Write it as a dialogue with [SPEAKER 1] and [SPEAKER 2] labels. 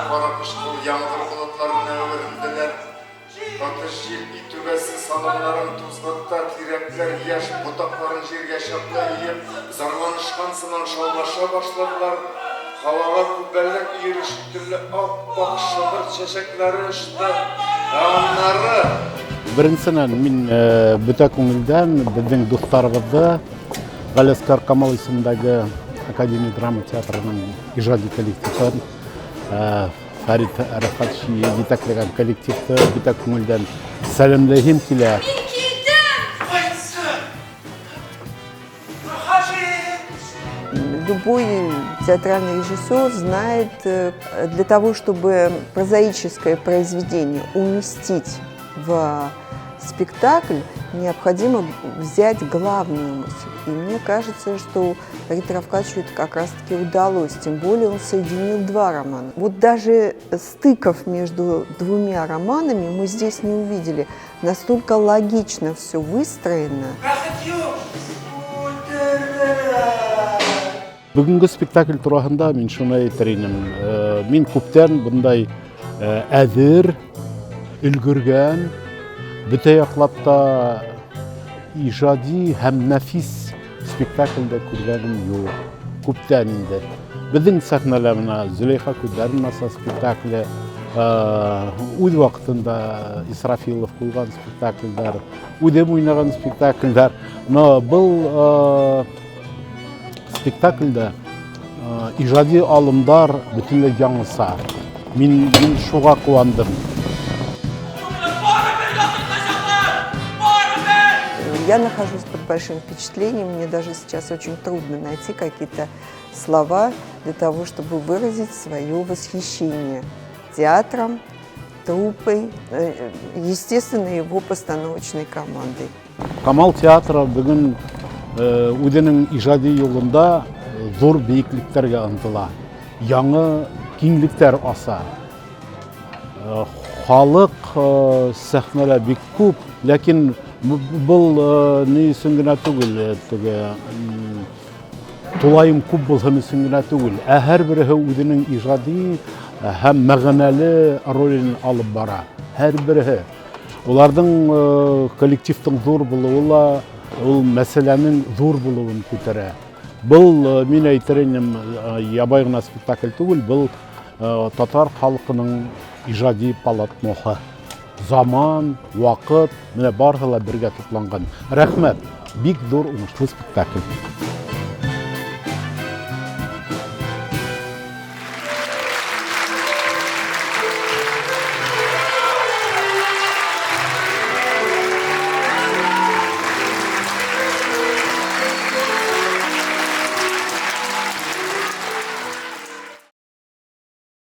[SPEAKER 1] кара-кычкыл яңгыр болытларына әверелделәр. Каты җил өй түбәсе саламнарын тузгытта, тирәкләр яшь ботакларын җиргә чаклы иеп, зарланышкан сыман шаулаша башладылар. Һавага күбәләк өере шикелле ап-ак шомырт чәчәкләре очты. Ә аннары.
[SPEAKER 2] Беренченнән, мин бөтә күңелдән безнең дусларыбызны Галиәсгар Камал исемендәге академия драма театрының иҗади коллективын Фәрит Рәфкатович җитәкләгән коллективты бөтә күңелдән сәламләгем килә.
[SPEAKER 3] Мин килдем!
[SPEAKER 4] Кайтсын!
[SPEAKER 5] Любой театральный режиссер знает, для того, чтобы прозаическое произведение уместить в спектакль, необходимо взять главную мысль. И мне кажется, что Фариту Рафкатовичу это как раз-таки удалось, тем более он соединил два романа. Вот даже стыков между двумя романами мы здесь не увидели. Настолько логично все выстроено.
[SPEAKER 4] Бәхет юк! Үтерерәм!
[SPEAKER 2] Бүгенге спектакль турасында мин шуны әйтер идем. Мин күптән бундай әзер, өлгергән, бөтә яклап та иҗади һәм нәфис спектакльдә күргәнем юк. Күптән инде. Безнең сәхнәләр менә Зөләйха күзләрен аса спектакле, үз вакытында Исрафилов куйган спектакльләр, үзем уйнаган спектакльләр. Но был спектакльдә иҗади алымдар бөтенләй яңыса. Мин, мин шуга куандым.
[SPEAKER 5] Я нахожусь под большим впечатлением. Мне даже сейчас очень трудно найти какие-то слова для того, чтобы выразить свое восхищение театром, труппой, естественно, его постановочной командой.
[SPEAKER 2] Камал театры бүген үзенең иҗади юлында зур биеклекләргә омтыла. Яңа киңлекләр аса. Халык сәхнәдә бик күп, ләкин был ни өчен генә түгел, теге тулаем күп булсын өчен генә түгел, ә һәрберсе үзенең иҗади һәм мәгънәле ролен алып бара. Һәрберсе. Уларның коллективтың зур булуы ла ул мәсьәләнең зур булуын күтәрә. Был мин әйтер идем, ябай гына спектакль түгел, был татар халкының иҗади полотноһы. Заман, вакыт, менә барысы да бергә тупланган. Рәхмәт, бик зур уңышлы спектакль.